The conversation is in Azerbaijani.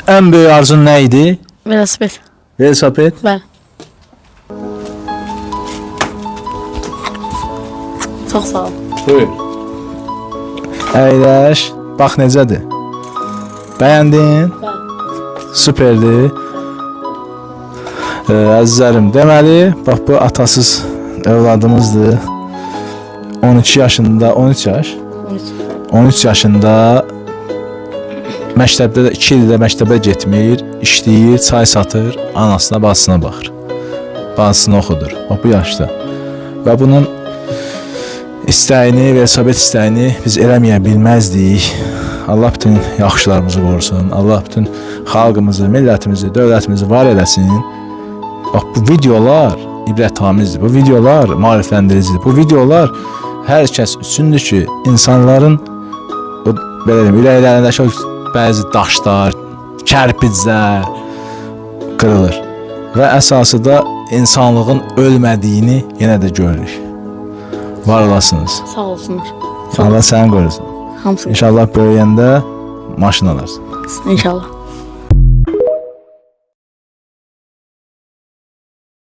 Ən böyük arzun nə idi? Velosiped. Velosiped. Bəli. Çox sağ ol. Buyur. Əyləş. Bax necədir. Bəyəndin? Bəli. Superdir. Əzizlərim, deməli, bax bu atasız övladımızdır. 12 yaşında, 13 yaş. 13. 13 yaşında məktəbdə də 2 ildə məktəbə getmir, işləyir, çay satır, anasına, bacısına baxır. Bacısını oxudur. Bax bu yaşda. Və bunun istəyini, velosiped istəyini biz eləməyə bilməzdik. Allah bütün yaxşılarımızı qorusun. Allah bütün xalqımızı, millətimizi, dövlətimizi var eləsin. Bax bu videolar ibrətamizdir. Bu videolar maarifləndiricidir. Bu videolar hər kəs üçündür ki, insanların o belə deyim, ürəklərindəki o bəzi daşlar, kərpiclər qırılır. Və əsası da insanlığın ölmədiyini yenə də görürük. Var olasınız. Sağ olsunlar. Allah səni qorusun. Hamısı. İnşallah böyüyəndə maşın alarsan. İnşallah.